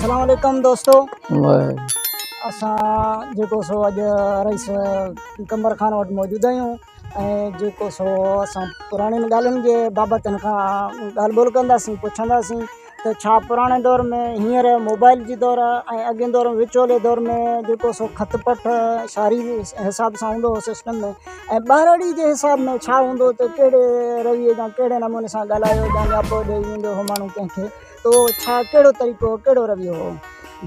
السلام عليڪم دوستو اسان جيڪو سو اڄ رئيس قمبر خان وٽ موجود آهيون ۽ جيڪو سو اسان پراڻين ڳالهين جي بابت هن کان ڳالهه ٻولهه ڪنداسين پڇنداسين ته ڇا پراڻي دور ۾ هينئر موبائل جي دور آهي ۽ اڳئين دور ۾ وچولي دور ۾ جيڪو سو خط پٽ شاعري حساب سان هوندو هو سسٽم ۾ ۽ ٻهراڙي جي حساب ۾ ڇا هوندو هو ته ڪهڙي رويي يا ڪهڙي نموني سان ڳالهايو يا نياپو ڏئي ويندو هو ماڻهو ڪنهن کي ته اهو ڇا ڪهڙو طريقو هو ڪهڙو رويو هو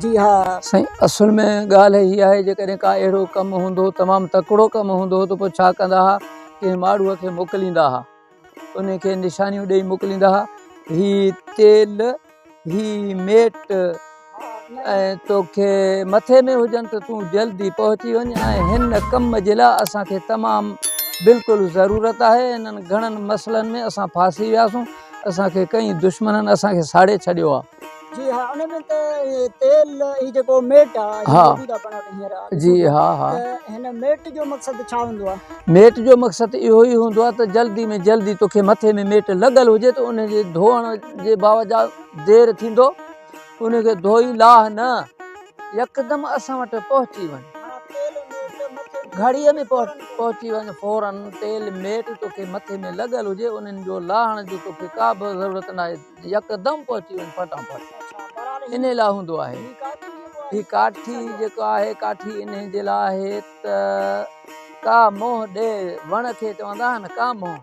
جي ها. سائين اصل ۾ ڳالهه هي آهي جيڪڏهن ڪا اهڙو ڪم هوندو هو تمام تڪڙو ڪم هوندو هو ته پوء ڇا ڪندا ها ڪنهن ماڻهوء کي موڪليندا ها ان کي نشانيون ڏئي موڪليندا ها هي تيل هي ميٽ ۽ توکي مٿي ۾ هجن ته تون جلدي پهچي وڃ ۽ هن ڪم جي لاء اسان کي تمام بلڪل ضرورت آهي انهن گهڻن مسئلن ۾ اسان ڦاسي وياسون اسان کي ڪئين دشمنن اسان کي ساڙي ڇڏيو آهي. جي ها ان ۾ ته تيل هي جيڪو ميٽ آ هي ها موجود آ پاڻ وٽ هينئر آ جي ها ها ته هن ميٽ جو مقصد ڇا هوندو آ؟ ميٽ جو مقصد اهو ئي هوندو آ ته جلدي ۾ جلدي توکي مٿي ۾ ميٽ لڳل هجي ته ان جي ڌوئڻ جي باوجود دير ٿيندو ان کي ڌوئي لاهه نه يڪدم اسان وٽ پهچي وڃ گهڙيء ۾ پهچي وڃ فورن تيل ميٽ توکي مٿي ۾ لڳل هجي انهن جو لاهڻ جو توکي ڪا به ضرورت ناهي يڪدم پهچي وڃ فٽافٽ انهي لاء هوندو آهي هي ڪاٺي جيڪو آهي ڪاٺي انهي جي لاء آهي ته ڪا منهن ڏي وڻ کي چوندا آهن ڪا منهن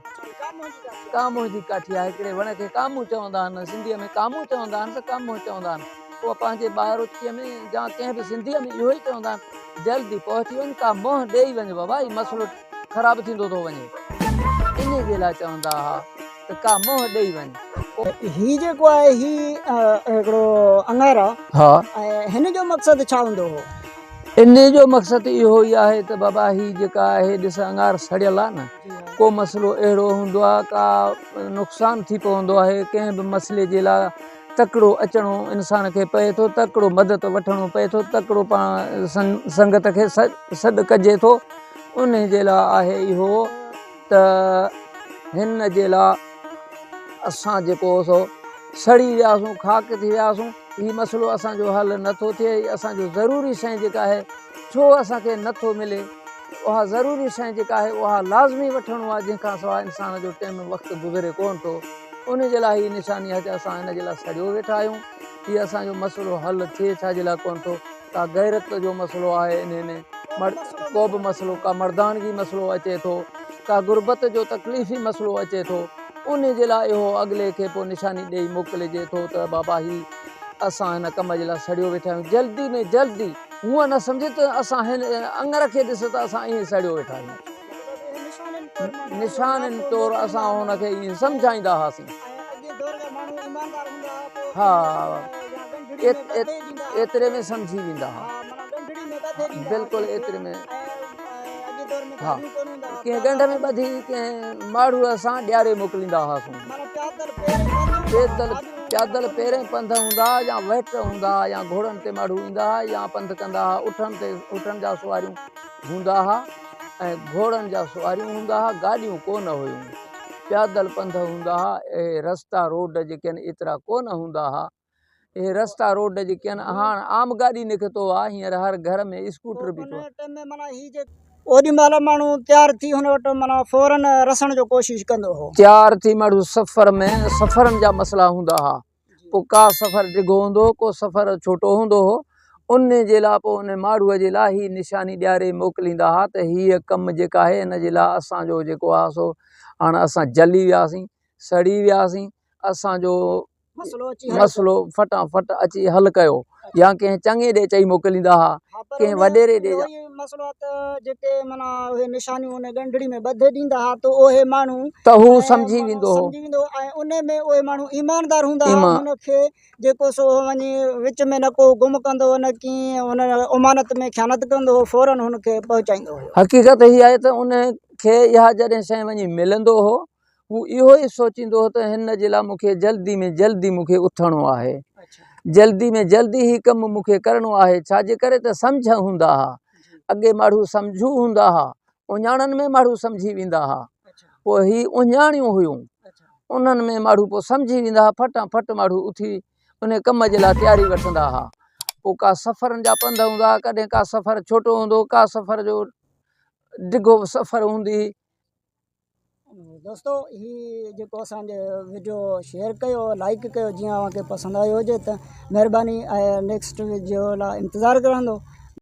ڪامون جي ڪاٺي آهي هڪڙي وڻ کي ڪامون چوندا آهن سنڌيء ۾ ڪامون چوندا آهن ته ڪامون چوندا آهن پوء پنهنجي ٻاروچڪيء ۾ يا ڪنهن به سنڌيء ۾ اهو ئي چوندا آهن جلدي پهچي وڃ ڪا منهن ڏيئي وڃ بابا هي مسئلو خراب ٿيندو ٿو وڃي انهي جي لاء چوندا ها ته ڪا منهن ڏيئي وڃ. هي جيڪو آهي هي هڪڙو اڱار آهي ها. ۽ هن جو مقصد ڇا هوندو هو؟ انهي جو مقصد اهو ئي آهي ته بابا هي جيڪا آهي ڏس اڱار سڙيل آهي نه ڪو مسئلو اهڙو هوندو آهي ڪا نقصان ٿي پوندو آهي ڪنهن به مسئلي جي لاء تڪڙو اچڻو انسان کي پئي ٿو تڪڙو مدد وٺڻو پئي ٿو تڪڙو پاڻ سنگت کي سڏ ڪجي ٿو انهي جي لاء آهي اهو ته هن جي لاء اسان جيڪو سو سڙي وياسون خاڪ ٿي وياسون هي مسئلو اسان جو حل نٿو ٿئي هي اسان جو ضروري شيء جيڪا آهي ڇو اسان کي نٿو ملي اها ضروري شيء جيڪا آهي اها لازمي وٺڻو آهي جنهن کان سواء انسان جو ٽيم وقت گذري ڪونه ٿو ان جي لاء هي نشاني آهي ته اسان هن جي لاء سڙيو ويٺا آهيون هي اسان جو مسئلو حل ٿئي ڇا جي لاء ڪونه ٿو ڪا غيرت جو مسئلو آهي انهي ۾ ڪو به مسئلو ڪا مردانگي مسئلو اچي ٿو ڪا غربت جو تڪليفي مسئلو اچي ٿو انهي جي لاء اهو اڳلي کي پوء نشاني ڏيئي موڪلجي ٿو ته بابا هي اسان هن ڪم جي لاء سڙيو ويٺا آهيون جلدي ۾ جلدي هونء نه سمجهه ته اسان هن اڱر کي ڏس ته اسان ائين سڙيو ويٺا آهيون نشانين طور اسان هن کي ائين سمجهائيندا هئاسين ها ايتري ۾ سمجهي ويندا ها بلڪل ايتري ۾ ها ڪنهن ڳنڍ ۾ ٻڌي ڪنهن ماڙهوء سان ڏياري موڪليندا هئاسون پيدل پيادل پيرين پنڌ هوندا ها يا وهٽ هوندا ها يا گهوڙن تي ماڙهو ايندا ها يا پنڌ ڪندا ها اٺن تي اٺن جا سواريون هوندا ها ۽ گهوڙن جا سواريون هوندا ها گاڏيون ڪونه هيون پيادل پنڌ هوندا ها اهي رستا روڊ جيڪي آهن ايترا ڪونه هوندا ها اهي رستا روڊ جيڪي آهن هاڻ عام گاڏي نڪتو آهي هينئر هر گهر ۾ اسڪوٽر بيٺو آهي. اوڏي مهل ماڻهو تيار ٿي هن وٽ معنيٰ فورن رسڻ جو ڪوشش ڪندو هو. تيار ٿي ماڻهو سفر ۾ سفرن جا مسئلا هوندا ها پوء ڪا سفر ڊگهو هوندو هو ڪو سفر ڇوٽو هوندو هو ان جي لاء پوء ان ماڻهوء جي لاء هي نشاني ڏياري موڪليندا ها ته هيء ڪم جيڪا آهي ان جي لاء اسان جو جيڪو آهي سو هاڻ اسان جلي وياسين سڙي وياسين اسان جو مسئلو فٽان فٽ اچي حل ڪيو يا ڪنهن چڱي ڏي چئي موڪليندا ها ڪنهن وڏيري ڏي اهو ئي مسئلو آهي ته جيڪي معنيٰ اهي نشانيون ان ڳنڍڙي ۾ ٻڌي ڏيندا ها ته اهي ماڻهو ته هو سمجهي ويندو هو سمجهي ويندو هو ۽ ان ۾ اهي ماڻهو ايماندار هوندا ها ان کي جيڪو سو وڃي وچ ۾ نه ڪو گم ڪندو هو نه ڪي ان امانت ۾ خيانت ڪندو هو فورن هن کي پهچائيندو هو. حقيقت هي آهي ته ان کي اها جڏهن شيء وڃي ملندو هو هو اهو ئي سوچيندو هو ته هن جي لاء مون کي جلدي ۾ جلدي مون کي اٿڻو آهي جلدي ۾ جلدي هي ڪم مون کي ڪرڻو آهي ڇا جي ڪري ته سمجهه هوندا ها اڳي ماڻهو سمجهو هوندا ها اڃاڻن ۾ ماڻهو سمجهي ويندا ها پوء هي اڃاڻيون هيون انهن ۾ ماڻهو پوء سمجهي ويندا ها ڦٽان ڦٽ ماڻهو اٿي ان ڪم جي لاء تياري وٺندا ها. پوء ڪا سفرن جا پنڌ هوندا ها، ڪڏهن ڪا سفر ڇوٽو هوندو هو، ڪا سفر جو ڊگهو سفر هوندي هئي. دوستو هي جيڪو اسان جو وڊيو شيئر ڪيو لائڪ ڪيو جيئن اوهان کي پسند آيو هجي ته مهرباني ۽ نيڪسٽ وڊيو لاء انتظار ڪرندو.